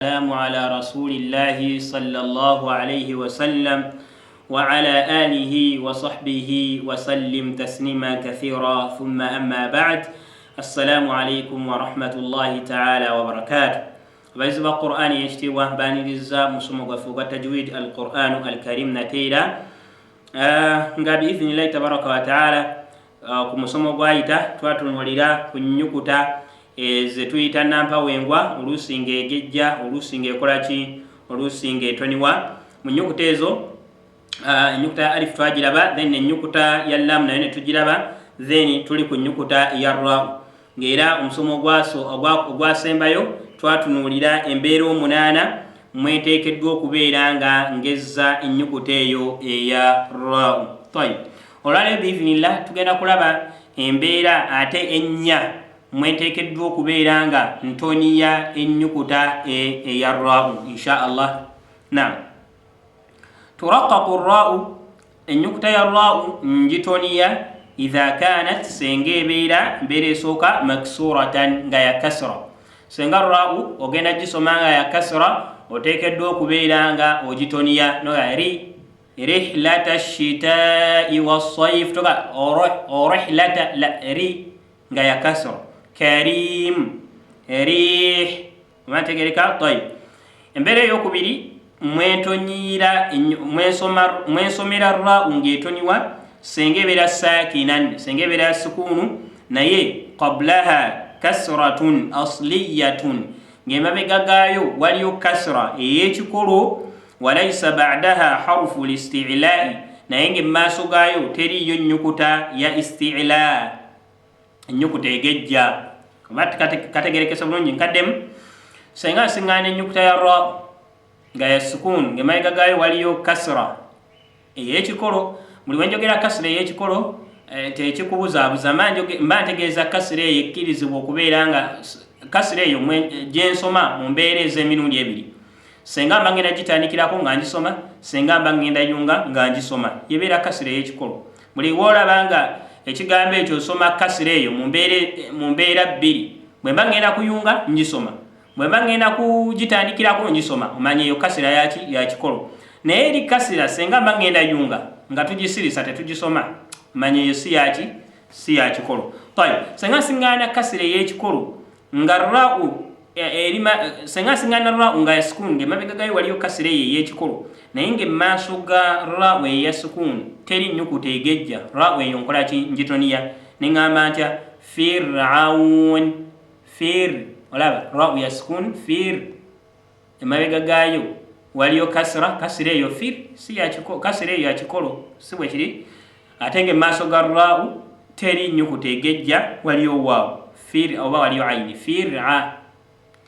والسلام على رسول الله صلى الله عليه وسلم وعلى آله وصحبه وسلم تسليما كثيرا ثم أما بعد السلام عليكم ورحمة الله تعالى وبركاته. Abayizi ba Qur'ani ekitiibwa, baniriza musomo gwaffe ogwa tajwid al Qur'anu al Karim nateera nga biithinillahi tabaraka wataala. Ku musomo gwayita twatunulira ku nnyukuta zetuyita nampawengwa, oluusi ngaegejja, oluusi ngaekolaki, oluusi ngaetoniwa. Mu nnyukuta ezo, ennyukuta ya alif twagiraba, then ennyukuta ya lam nayo netugiraba, then tuli ku nnyukuta ya rau. Ngaera omusomo ogwasembayo twatunuulira embeera omunaana mweteekeddwa okubeera nga ngezza ennyukuta eyo eya rau. Tayib, olwaleero biizinillah tugenda kulaba embeera ate ennya mweteekeddwa okubeera nga ntoniya ennyukuta eya rau, insha Allah. Nam, turaqaqu rau, ennyukuta ya rau ngitoniya, idha kanat, senga ebeera, mbeera esooka, maksuratan, nga ya kasra. Senga rau ogenda gisoma nga ya kasra, oteekeddwa okubeera nga ogitoniya noga ri rihlata shitai wasaif, toga orihlata la, ri nga ya kasra, karim, rih. Oba ntegereka? Tayib, embeera eyokubiri mwentonyiira, mwensomera rau ngaetoniwa, senga ebeera sakinan, senga ebeera sukuunu, naye qablaha kasratun asliyatun, ng'emabega gaayo waliyo kasra ey'ekikolo, walaisa badaha harufu listilai, naye ng'emaaso gaayo teriiyo nnyukuta ya istila, ennyukuta egejja. Oba kategerekesa bulungi? Nkaddemu. Senga nsiŋŋaana ennyukuta ya ra nga ya sukuunu, ng'emabega gaayo waliyo kasra ey'ekikolo. Buli wenjogera kasra ey'ekikolo, tekikubuzaabuza, mba ntegeeza kasra eyo ekkirizibwa okubeera nga kasra eyo gyensoma mu mbeera ez'emirundi ebiri: senga mba ngenda gitandikirako nga ngisoma, senga mba ngenda yunga nga ngisoma, yebeera kasra ey'ekikolo. Buli woolaba nga ekigambo ekyo osoma kasra eyo mu mbeera bbiri, bwe mba ngenda kuyunga ngisoma, bwe mba ngenda kugitandikirako ngisoma, omanya eyo kasira yaki? Yakikolo. Naye eri kasira senga mba ngenda yunga nga tugisirisa tetugisoma, manya eyo si yaki? Si yakikolo. Tayib, senga nsiŋŋaana kasira ey'ekikolo nga rau erima, senga nsiŋŋaana rau nga ya sukuni, ngaemabega gayo waliyo kasira eyo ey'ekikolo, naye ngaemaaso ga rau eya sukuni teri nnyukuta egejja, rau eyo nkolaki? Njitoniya. Neŋŋamba ntya? Firaun, fir. Olaba rau ya sukun, fir, emabega gaayo waliyo kasira. Kasira eyo fir si kasira eyo yakikolo, si bwe kiri? Ate nga emaaso ga rau teri nnyukuta egejja, waliyo waaw fir oba waliyo aini, fira.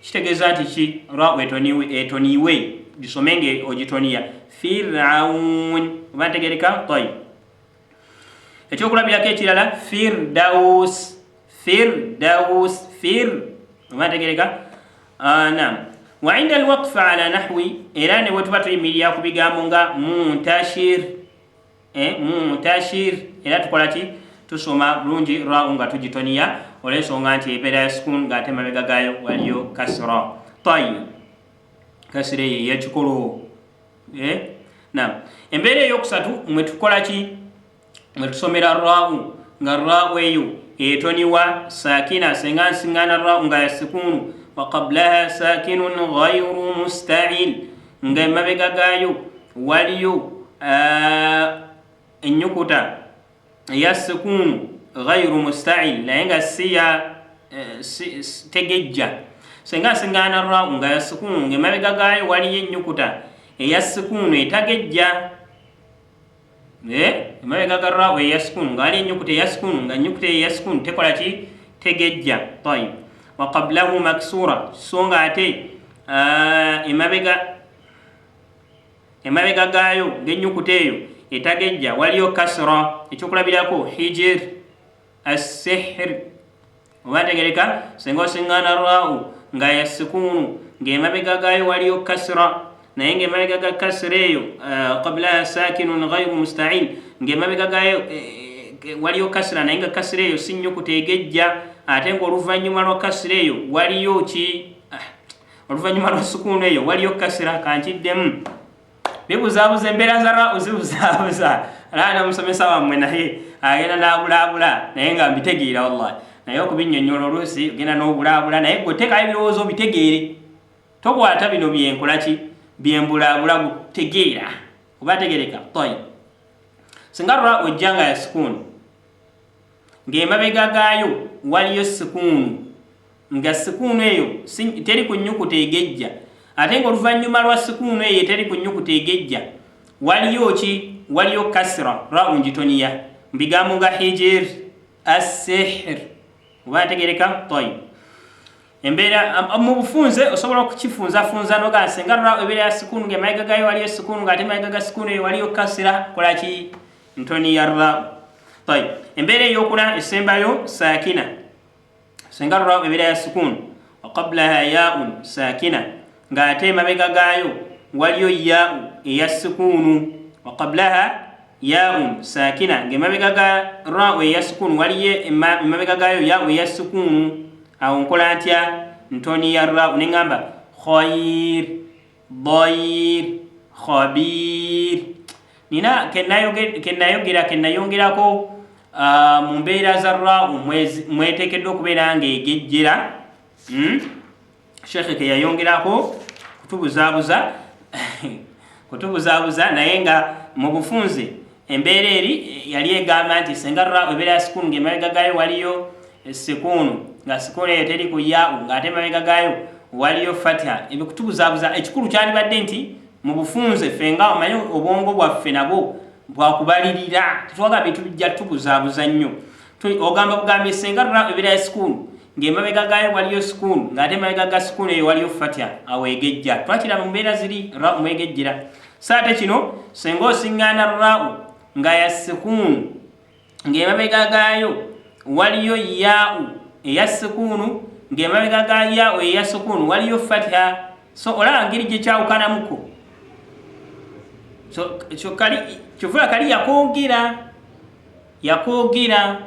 Kitegeeza nti ki? Rau etoniwe, gisome nga ogitoniya, firaun. Oba ntegereka? Tayib, ekyokulabirako ekirala, firdaus, firdaus, fir. Oba ntegereka? Nam, wa inda alwaqf ala nahwi, era ne bwe tuba tuyimirira ku bigambo nga muntashir, muntashir, era tukola ki? Tusoma bulungi rau nga tugitoniya, olwensonga nti ebeera ya sukun, ngaate mabega gaayo waliyo kasra. Tayib, kasira eyo eyekikolo. Nam, embeera eyokusatu mwe tukola ki? Mwe tusomera rau nga rau eyo etoniwa, sakina, senga nsiŋŋaana rau nga ya sukunu, wa qablaha sakinun ghairu musta'il, nga emabega gaayo waliyo ennyukuta eya sukunu ghairu musta'il, naye nga si ya tegejja. Senga nsiŋŋaana rau nga ya sukunu, nga emabega gaayo waliyo ennyukuta eya sukunu etagejja, emabega ga rau eya sukunu nga waliyo ennyukuta eya sukunu, nga ennyukuta eyo eya sukunu tekola ki? Tegejja. Tayib, wa qablahu maksura, so nga ate emabega gaayo ng'ennyukuta eyo etagejja waliyo kasra. Ekyokulabirako, hijir, assihr. Oba ntegereka? Senga osiŋŋaana rau nga ya sukunu, ng'emabega gaayo waliyo kasra, naye ng'emabega ga kasra eyo, qablaha sakinun ghairu musta'il, ng'emabega gaayo waliyo kasra, naye nga kasra eyo si nnyukuta egejja, ate ng'oluvannyuma lwa kasra eyo waliyo ki? Oluvannyuma lwa sukuunu eyo waliyo kasira. Kankiddemu, bibuzaabuza embeera za rau zibuzaabuza. Alaa namusomesa wammwe naye agenda n'abulaabula, naye nga mbitegeera wallahi, naye okubinnyonnyola oluusi ogenda n'obulaabula, naye gwe teekayo ebirowoozo obitegeere, tokwata bino byenkola ki byembulaabula, gutegeera oba tegereka. Tayib, singa ra ojja nga ya sukuunu ng'emabega gaayo waliyo sukuunu, nga sukuunu eyo teri ku nnyukuta egejja, ate ng'oluvannyuma lwa sukuunu eyo eteri ku nnyukuta egejja waliyo ki? Waliyo kasira. Rau ngitoniya mu bigambo nga hijir, assihir, oba ntegereka? Tayib, embeera mu bufunze osobola okukifunzafunza noga singa ra ebeera ya sukuunu ng'emabega gaayo waliyo sukuunu, ng'ate emabega ga sukuunu eyo waliyo kasira, kola ki? Ntoniya rau. Tayib, embeera eyokuna esembayo, sakina. Singa ra ebeera ya sukuunu wa qablaha yaun sakina, ng'ate emabega gaayo waliyo yau eya sukuunu, wa qablaha yaun sakina, ng'emabega ga rau eya sukuunu waliyo emabega gaayo yau eya sukuunu, awo nkola ntya? Ntoniya rau neŋŋamba khayir, dayir, khabir. Nina kenayogera kenayongerako mu mbeera za rau mweteekeddwa okubeera ng'egejjera. Shekhe ke yayongerako kutubuzaabuza, naye nga mu bufunze embeera eri yali egamba nti senga ra ebeera ya sukuunu ng'emabega gaayo waliyo sikuunu, nga sikuunu eyo teri ku yau, ng'ate emabega gaayo waliyo fatiha, ebyo kutubuzaabuza. Ekikulu kyandibadde nti mu bufunze ffe nga omanyi obwongo bwaffe nabwo bwakubalirira, tetwagala bintu bijja tubuzaabuza nnyo. Ogamba bugambye senga ra ebeera ya sikuunu ng'emabega gaayo waliyo sikuunu, ng'ate emabega ga sikuunu eyo waliyo fatiha, awo egejja. Twakiraba mu mbeera ziri ra mwegejjera. So ate kino, senga osiŋŋaana rau nga ya sikuunu ng'emabega gaayo waliyo yau eya sikuunu, ng'emabega ga yau eya sikuunu waliyo fatiha, so olaba ngeri gye kyawukanamuko. So kali kyovula kali yakwogera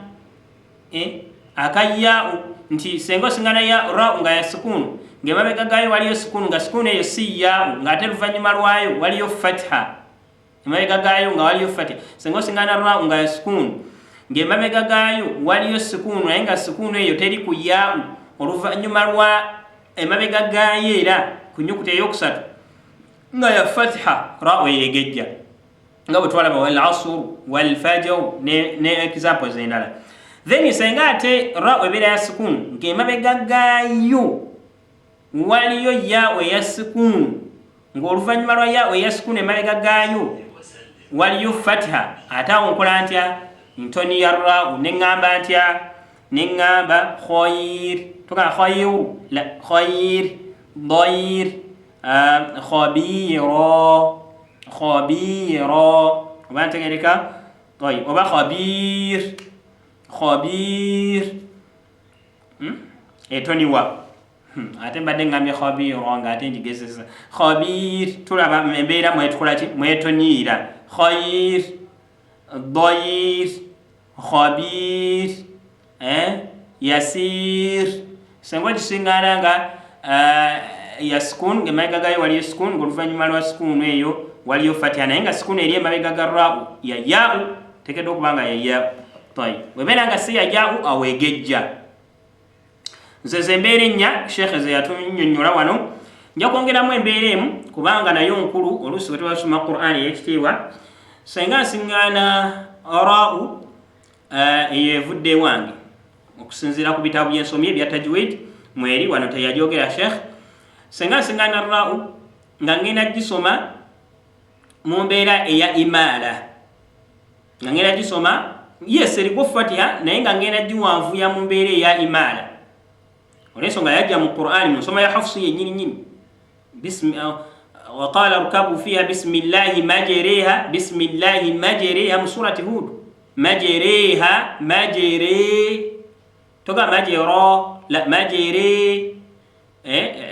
akayau nti senga osingana ya rau nga ya sikuunu ng'emabega gaayo waliyo sikuunu, nga sikuunu eyo si yau, ng'ate luvannyuma lwayo waliyo fatiha, emabega gaayo nga waliyo fatiha. Senga osingana rau nga ya sikuunu ng'emabega gaayo waliyo sikuunu, naye nga sikuunu eyo teri ku yau, oluvannyuma lwa emabega gaayo era ku nnyukuta eyokusatu nga ya fatiha, rau eyo egejja, nga bwe twalaba wal asr wal fajr ne examples endala. Then senga ate rau ebeera ya sikuunu ng'emabega gaayo waliyo yau eya sikuunu, ng'oluvannyuma lwa yau eya sikuunu emabega gaayo waliyo fatiha, ate awo nkola ntya? Ntoni ya rau neŋŋamba ntya? Neŋŋamba khayir, tugamba khayiru la, khayir, dayir, khabira, khabira, oba ntegereka? Tayib, oba khabir, khabir. Etoniwa. Ate mbadde ngambye khabira nga ate njigezesa khabir. Tulaba embeera mwetukola ki mwetonyiira: khayir, dayir, khabir, yasir. Senga ogisiŋŋaana nga ya sukun, ng'emabega gayo waliyo sukun, ng'oluvannyuma lwa sukuunu eyo waliyo fatiha, naye nga sukuunu eri emabega ga rau ya yau, teekeddwa okuba nga ya yau. Tayib, bwebeera nga si ya yau, awo egejja. Nze ze embeera ennya shekhe ze yatunyonnyola wano. Nja kwongeramu embeera emu kubanga nayo nkulu oluusi bwe tubasoma Qur'ani ey'ekitiibwa. Senga nsiŋŋaana rau eyo evudde ewange okusinziira ku bitabo byensomye ebya tajwid mweri wano teyajogera shekh, senga nsiŋŋaana rau nga ngenda gisoma mu mbeera eya imaala, nga ngenda gisoma, yes, eriko fatiha, naye nga ngenda giwanvuya mu mbeera eya imaala, olwensonga yajja mu Qur'ani mu nsoma ya Hafusu yennyini nyini, waqala rkabu fiha bismillahi majereha, bismillahi majereha, mu surati Hud, majereha, majere, toga majero la, majere.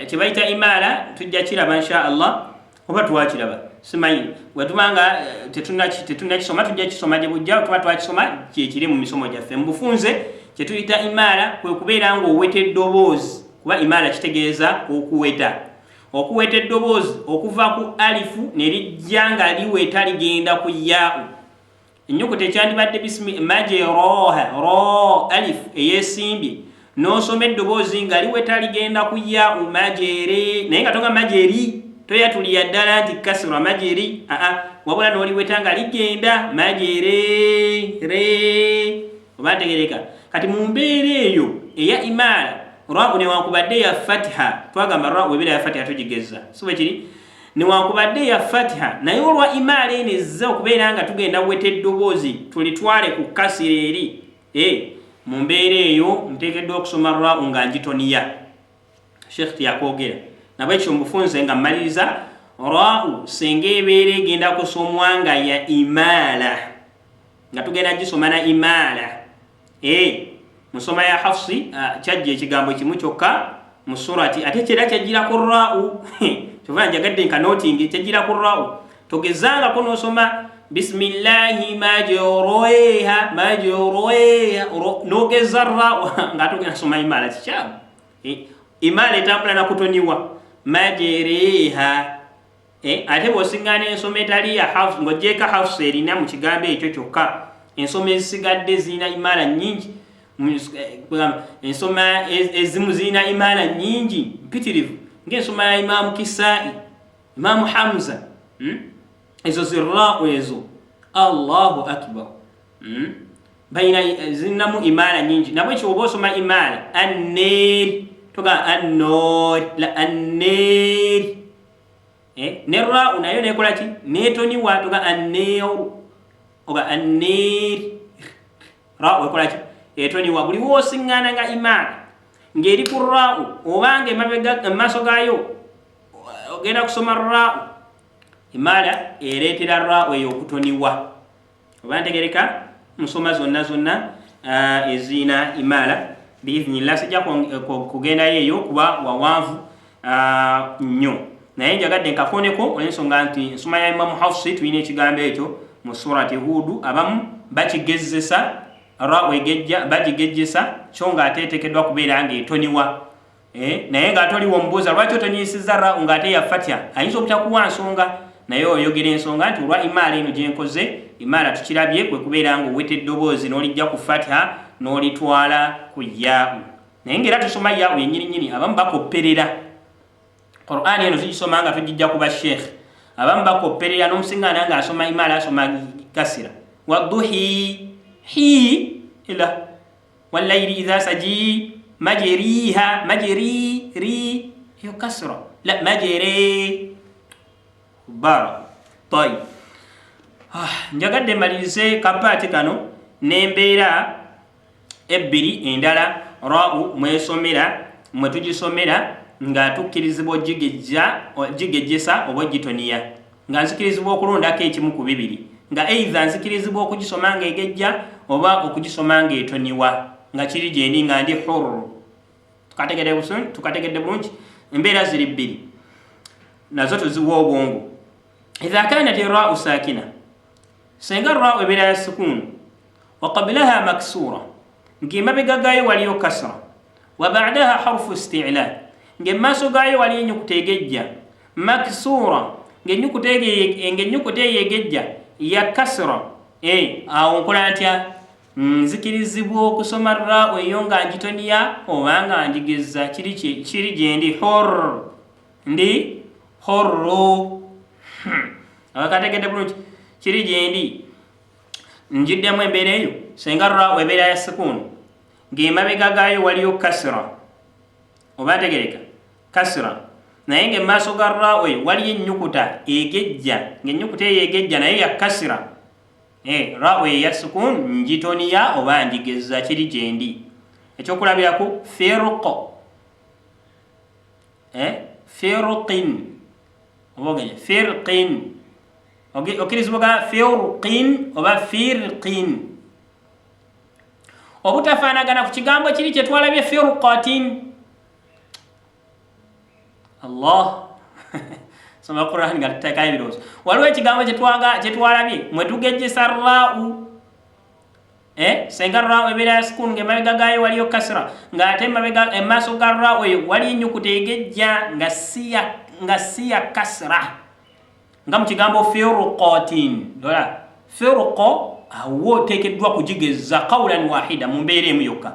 Kyebayita imaala tujja kiraba insha Allah, oba twakiraba simanyi. Wetubanga tetunakisoma, tujja kisoma gye bujja. Tuba twakisoma, kyekiri mu misomo gyaffe. Mu bufunze kyetuyita imaala kwe kubeera ng'oweta eddoboozi, kuba imaala kitegeeza okuweta. Okuweta eddoboozi okuva ku alifu ne lijja nga liweta ligenda ku yaau. Ennyukuta ekyandibadde bismi majeroha ro alif eyesimbye, n'osoma eddoboozi nga liweta ligenda ku yaau majere, naye nga toga majeri, toyatuliya ddala nti kasira majeri, aa, wabula n'oliweta nga ligenda majere re. Oba ntegereka? Kati mu mbeera eyo eya imaala, rau newankubadde ya fatiha, twagamba rau ebeera ya fatiha tugigeza, si bwe kiri? Newankubadde ya fatiha, naye olwa imaala eno ezze okubeera nga tugenda weta eddoboozi tulitwale ku kasira eri, mu mbeera eyo nteekeddwa okusoma rau nga ngitoniya. Sheekh tiyakwogera nabwekyo mubufunze nga mmaliriza. Rau senga ebeera egenda kusomwa nga ya imaala, nga tugenda gisoma na imaala, musoma ya Hafsi kyajja ekigambo kimu kyokka mu surati, ate kyera kyajjira ku rau. Kyova njagadde nka noting, kyajjira ku rau. Togezangako n'osoma bisimillahi majroeha majroeha n'ogeza rau nga togenda soma imaala, kikyamu. Imaala etambula nakutoniwa majereha. Ate bw'osiŋŋaana ensoma etali ya Hafs, ng'oggyeko Hafs erina mu kigambo ekyo kyokka, ensoma ezisigadde zirina imaala nnyingi. Ensoma ezimu zirina imaala nnyingi mpitirivu, ng'ensoma ya Imaamu Kisaai, Imaamu Hamza, Ezo zirrau ezo, Allahu akbar, Balina zirinamu imaala nyingi. Nabwekyo oba osoma imaala anneeri, toga annoori la anneeri. Ne rau nayo nekola ki? Netoniwa, toga anneeru, oga anneeri. Rau ekola ki? Etoniwa. Buli woosiŋŋaana nga imaala ng'eri ku rau, obanga emabega emaaso gaayo ogenda kusoma rau, imaala ereetera rau eyo okutoniwa. Oba ntegereka? Musoma zonna zonna eziina imaala biiznillah. Sijja kugendayo eyo kuba wawanvu nnyo, naye njagadde nkakoneko olw'ensonga nti ensoma ya Imamu Hafsi tulina ekigambo ekyo mu surati Huudu. Abamu bakigezesa rau egejja, bagigejjesa kyo ng'ate eteekeddwa kubeera ng'etoniwa. Naye ng'ate oliwo omubuuza lwaki otonyisiza rau ng'ate ya fatya, ayinza obutakuwa nsonga, naye oyogera ensonga nti olwa imaala eno gyenkoze. Imaala tukirabye kwe kubeera nga oweta eddoboozi n'olijja ku fatha n'olitwala ku yaau, naye ngaera tusoma yaau yennyini nnyini. Abamu bakopperera Qur'ani eno, tugisoma nga tugijja ku basheekh. Abamu bakopperera n'omusiŋŋaana ng'asoma imaala asoma kasira, wadduhi hi ila wallaili idha saji majeriha majeri ri, eyo kasra la majere bara. Tayib, njagadde malirize kapaati kano n'embeera ebbiri endala rau mwesomera, mwe tugisomera nga tukkirizibwa ogigejjesa oba ogitoniya, nga nzikirizibwa okulondako ekimu ku bibiri, nga eitha nzikirizibwa okugisoma nga egejja oba okugisoma nga etoniwa, nga kiri gyendi nga ndi hurru. Tukategedde bulungi? Embeera ziri bbiri, nazo tuziwa obwongo. Idha kanat rau sakina, senga rau ebeera ya sukuunu, wa qablaha maksura, ng'emabega gaayo waliyo kasra, wa badaha harufu istila, ng'emaaso gaayo waliyo enyukuta egejja, maksura, ng'ennyukuta eyo egejja ya kasra, awo nkola ntya? Nzikirizibwa okusoma rau eyo nga ngitoniya oba nga njigeza, kiri gyendi hor, ndi horru. Abakategedde bulungi? Kiri gyendi. Njiddemu embeera eyo, senga rau ebeera ya sukuunu ng'emabega gaayo waliyo kasira, oba ntegereka? Kasira, naye ng'emaaso ga rau eyo waliyo ennyukuta egejja, ng'ennyukuta eyo egejja naye ya kasira, rau eyo ya sukuunu ngitoniya oba njigeza, kiri gyendi. Ekyokulabirako firqo, firqin, oba ogenya firqin, okkirizibwa ga firqin oba firqin, obutafaanagana ku kigambo kiri kyetwalabye firqatin. Allah, soma Quran nga tutekayo ebirowoozo. Waliwo ekigambo kyetwalabye mwe tugejjesa rau. Senga rau ebeera ya sukuni ng'emabega gaayo waliyo kasira, ng'ate emabega emaaso ga rau eyo waliyo ennyukuta egejja nga si ya nga si ya kasra, nga mu kigambo firqatin. Dola firqa awo oteekeddwa kugigeza qawlan wahida, mu mbeera emu yokka.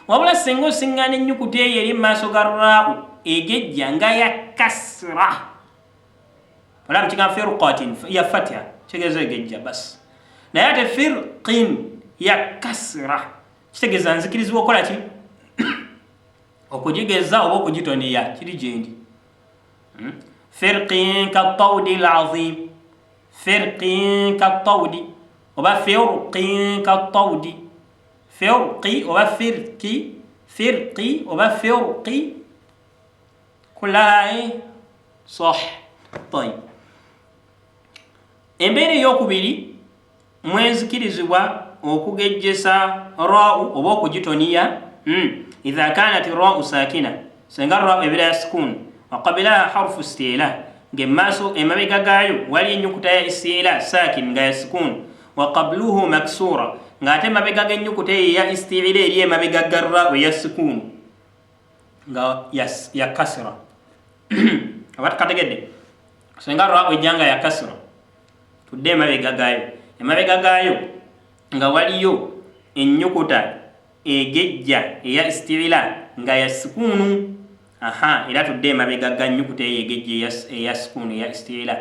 Wabula singa osiŋŋaana ennyukuta eyo eri mu maaso ga raau egejja nga ya kasra, olaba mu kigambo firqatin ya fatha, kitegeeza egejja basi. Naye ate firqin ya kasra, kitegeeza nzikirizibwa okukola ki? Okugigeza oba okugitoniya, kiri gyendi. Firqin katawdi lazim, firqin katawdi oba firqin katawdi, firqi oba firqi, firqi oba firqi, kulaha sah. Tayib, embeera eyokubiri mwenzikirizibwa okugejjesa rau oba okugitoniya, idha kanat rau sakina, senga rau ebeera ya sukun, waqabilaha harfu istila, ngaemaaso emabega gaayo wali ennyukuta ya istila sakin nga ya sukun, wa qabluhu maksura, ng'ate emabega g'ennyukuta eyo eya istiila eri emabega ga rau eya sukun nga ya kasra. Oba tukategedde? Senga rau ejja nga ya kasra, tudde emabega gaayo, emabega gaayo nga waliyo ennyukuta egejja eya istiila nga ya sukuunu. Aha, era tudde emabega ga nnyukuta eyo egejja eya sukuunu eya istiila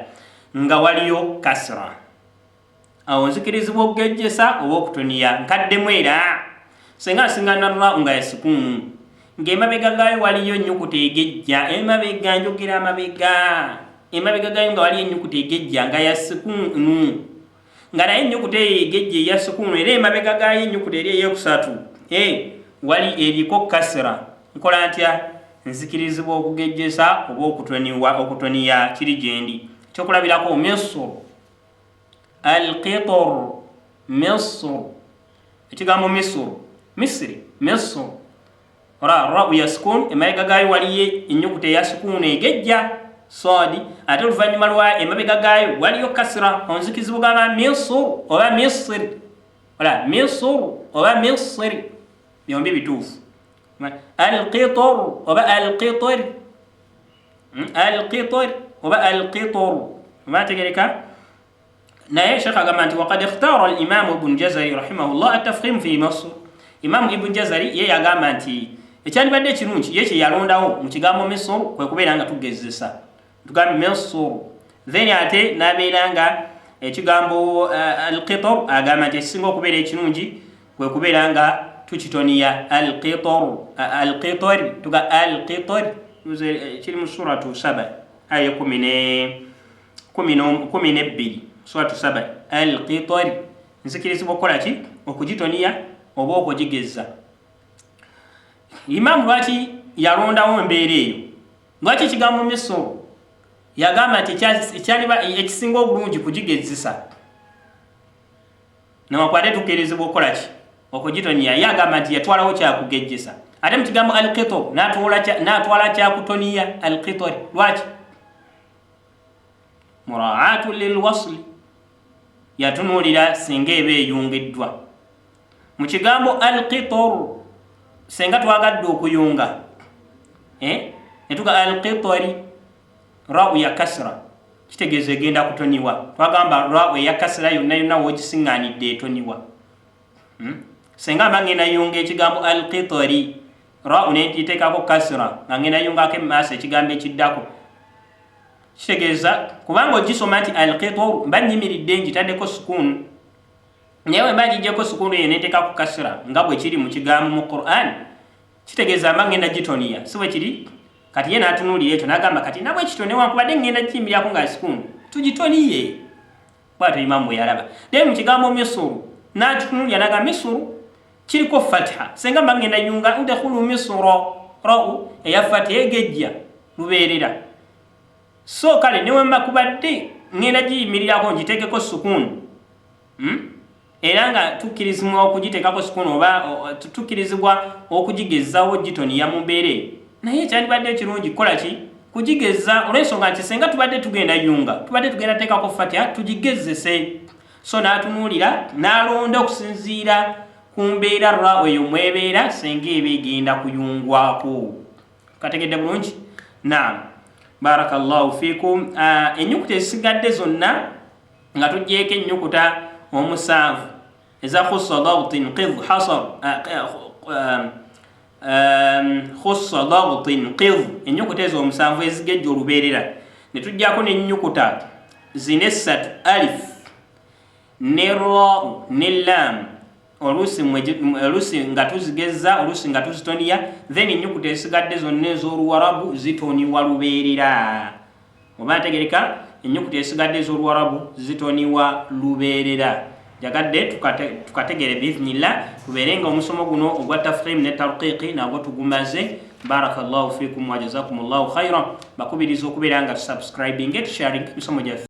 nga waliyo kasra, awo nzikirizibwa okugejjesa oba okutoniya. Nkaddemu era, senga nsiŋŋana rau nga ya sukuunu, ng'emabega gaayo waliyo ennyukuta egejja emabega, njogera amabega, emabega gaayo nga waliyo ennyukuta egejja nga ya sukuunu, nga naye ennyukuta eyo egejja eya sukuunu era emabega gaayo ennyukuta eri eyokusatu wali eriko kasira, nkola ntya? Nzikirizibwa okugejjesa oba okutoniwa, okutoniya kiri gyendi. Ekyokulabirako, misr, alqitor, misr, ekigambo misr, misiri, misr, ra rau ya sukun, emabega gaayo waliyo ennyukuta eya sukuunu egejja sodi, ate oluvannyuma lwa emabega gaayo waliyo kasira, onzikizibwa gamba misr oba misiri. Ola misr oba misiri, byombi bituufu. Alqitor oba alqitor, alqitor oba alqitor, oba ntegereka? Naye shekh agamba nti wakad ikhtara alimamu Ibunu Jazari rahimahullah atafhimu fi Masr. Imamu Ibunu Jazari ye yagamba nti ekyandibadde ekirungi, ye kyeyalondawo mu kigambo Misr kwe kubeera nga tugezesa, tugambe Misr. Then ate nabeera nga ekigambo alqitor, agamba nti ekisinga okubeera ekirungi kwe kubeera nga tukitoniya alqitor, alqitor, tuga alqitor. Kiri mu Suratu Saba, aya 12, Suratu Saba, alqitor. Nzikirizibwa okukola ki? Okugitoniya oba okugigeza. Imamu lwaki yalondawo embeera eyo? Lwaki ekigambo Misoro yagamba nti ekyaliba ekisinga obulungi kugigezesa, newankubadde tukkirizibwa okukola ki? Okugitoniya. Ye agamba nti yatwalawo kyakugejjesa, ate mu kigambo alqitor n'atwala kyakutoniya, alqitor. Lwaki? Muraatu lilwasli, yatunuulira singa eba eyungiddwa mu kigambo alqitor. Singa twagadde okuyunga, netuga alqitori, rau ya kasra, kitegeeza egenda kutoniwa. Twagamba rau eya kasra yonna yonna woogisiŋŋaanidde etoniwa. Singa mba ngenda yunga ekigambo alqitori, rau nengiteekako kasra nga ngenda yungako emaaso ekigambo ekiddako, kitegeeza kubanga ogisoma nti alqitor, mba nyimiridde ngitaddeko sukuunu. Naye wemba ngijjeko sukuunu eyo nenteekako kasra nga bwe kiri mu kigambo mu Quran, kitegeeza mba ngenda gitoniya, si bwe kiri? Kati ye n'atunuulira ekyo n'agamba kati nabwe kityo, newankubadde ngenda kiyimirirako nga sukuunu, tugitoniye. Bwatyo imamu bwe yalaba. Naye mu kigambo Misuru n'atunuulira n'agamba Misuru kiriko fatiha, senga mba ngenda yunga udkhulu misuro, rau eya fatiha egejja lubeerera. So kale newemba kubadde ngenda giyimirirako ngiteekeko sukuunu, Era nga tukkirizibwa okugiteekako sukuunu oba tukkirizibwa okugigezawo gitoniya mu mbeera eyo, naye ekyandibadde ekirungi kukola ki? Kugigeza, olw'ensonga nti senga tubadde tugenda yunga, tubadde tugenda teekako fatiha, tugigezese. So n'atunuulira n'alonda okusinziira ku mbeera ra eyo mwebeera senga eba egenda kuyungwako. Kategedde bulungi? Naam. Barakallahu fikum. Ennyukuta ezisigadde zonna nga tugyeko ennyukuta omusanvu eza khussa dabtin qid hasar, khussa dabtin qid, ennyukuta ezo omusanvu ezigejja olubeerera, ne tujjako n'ennyukuta zina essatu, alif ne rau ne lam, oluusi nga tuzigeza, oluusi nga tuzitoniya. Then ennyukuta ezisigadde zonna ez'Oluwarabu zitoniwa lubeerera. Oba ntegereka? Ennyukuta ezisigadde ez'Oluwarabu zitoniwa lubeerera. Njagadde tukategere biithnillah, tubeere nga omusomo guno ogwa tafhim ne tarqiqi nagwo tugumaze. Barakallahu fikum wa jazakumullahu khaira. Bakubiriza okubeera nga tusubscribing, tusharing emisomo gyaffe.